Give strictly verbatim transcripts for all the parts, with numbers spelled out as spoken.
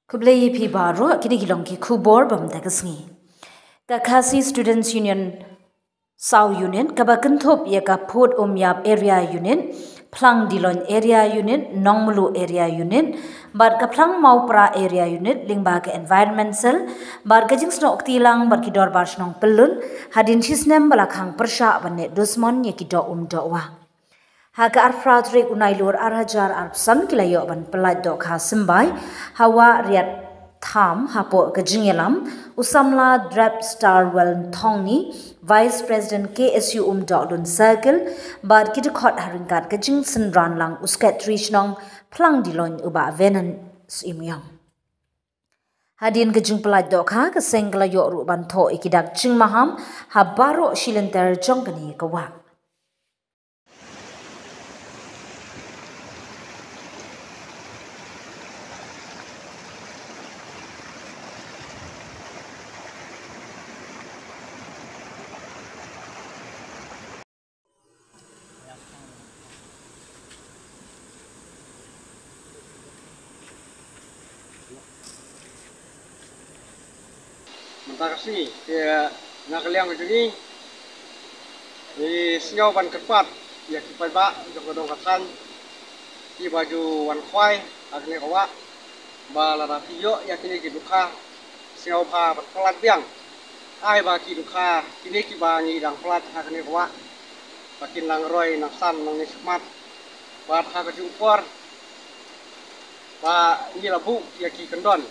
Khublei ïa phi baroh, kine ki long ki khubor ba mynta ka sngi. Ka Khasi Students Union Saw Unit, kaba kynthup ïa ka Phot Umïap Area Unit, Phlang Diloin Area Unit, Nongmluh Area Unit, bad ka Phlang Mawpra Area Unit, lyngba ka Environment Cell, bad ka jingsnoh kti lang bad ki dorbar shnong pyllun, hadien shisnem ba la khang pyrshah ban leh dusmon ïa ki doh um doh wah. Ha ka arphew tarik u Nailur ar hajar arphew san ki la ïoh ban pyllait dohkha symbai ha Wah Riat Tham hapoh ka jingïalam u samla Drep Starwell Thongni, Vice President K S U Umdohlun Circle, bad ki dkhot ha ryngkat ka jingsynran lang u Secretary Shnong Phlang Diloin u Bah Venance Imyong. Hadien ka jingpyllait dohkha, ka seng ka la ïoh ruh ban thoh ïa ki dak jingmaham ha baroh shi lynter jong kane ka wah. Mynta ka sngi, te na ka liang ka jong ngi, ngi sngew ban kyrpad ïa ki paidbah jong ka dong ka thaiñ, kiba ju wan khwai ha kane ka wah, ba lada phi ïoh ïa kine ki dohkha, sngewbha ban pyllait biang. Ai ba ki dohkha kine kiba ngi dang pyllait ha kane ka wah, ba kin nang roi nang san nangne shakhmat. Bad ha kajuh ka por ba ngi la buh ïa ki kyndon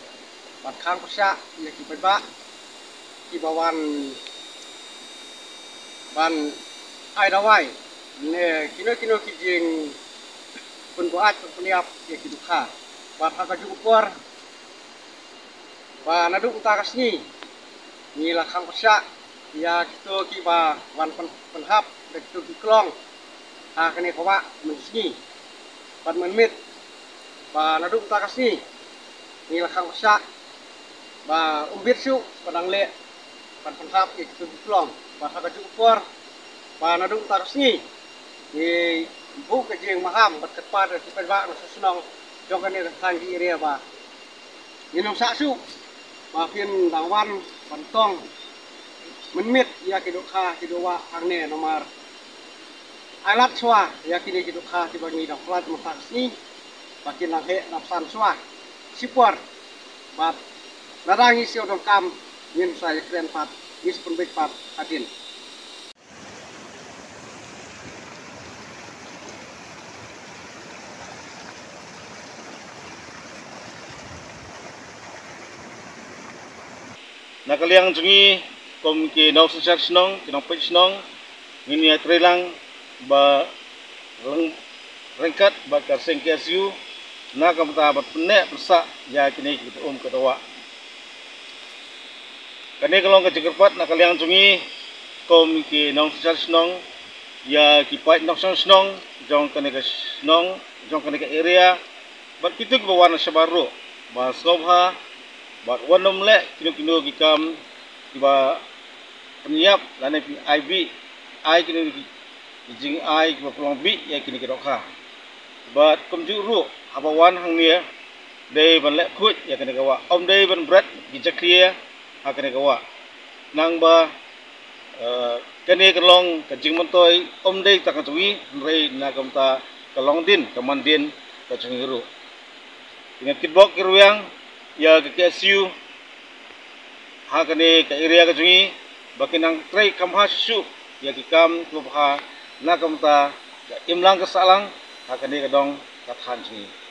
ban khang pyrshah ïa ki paidbah kiba wan ban ai dawai ne kino kino ki jingpynbuaid pynïap ïa ki dohkha. Bad ha kajuh ka por ba naduh mynta ka sngi ngi la khang pyrshah ïa kito kiba wan pyn-, pynhap da kito ki klong ha kane ka wah mynsngi. Bad mynmiet ba naduh mynta ka sngi ngi la khang pyrshah ba ym bit shuh ba dang leh ban pynhap ïa kito ki klong. Bad ha kajuh ka por ba naduh mynta ka sngi ngi buh ka jingmaham bad kyrpad ïa ki paidbah na shnong jong kane ka thaiñ ki area ba ngin ym sah shuh ba phin dang wan ban tong mynmiet ïa ki dohkha ki dohwah hangne, namar ai lad shuwa ïa kine ki dohkha kiba ngi dang pyllait mynta ka sngi ba kin dang heh dang san shuwa shipor. Bad lada ngi siew donkam ngin sa ïakren pat, ngin sa pynbeit pat hadien. Na ka liang jong ngi kum ki nongsynshar shnong, ki nongpeit shnong, ngin ïatreilang ba lang ryngkat bad ka seng K S U na ka bynta ban pynneh pynsah ïa kine ki doh um ki dohwah. Kane ka long ka jingkyrpad na ka liang jong ngi kum ki nongsynshar shnong ïa ki paid nongshong shnong jong kane ka shnong, jong kane ka area, bad kito kiba wan shabar ruh ba sngewbha bad wat nym leh kino kino ki kam kiba pynïap lane pynïap bih, ai kino kino ki jingai kiba pynlong bih ïa kine ki dohkha. Bad kumjuh ruh haba wan hangne dei ban leh khuid ïa kane ka wah, ym dei ban bret ki jakhlia ha kane ka wah. Nangba, eh, kane ka long ka jingmyntoi ym dei tang ka jong ngi, hynrei na ka bynta ka long dien ka man dien ka jong ngi ruh. Te ngi kitbok kirwiang ïa ka K S U ha kane ka area ka jong ngi ba kin nang trei kham bha shuh shuh ïa ki kam kiba bha na ka bynta ka imlang ka sahlang ha kane ka dong ka thaiñ jong ngi.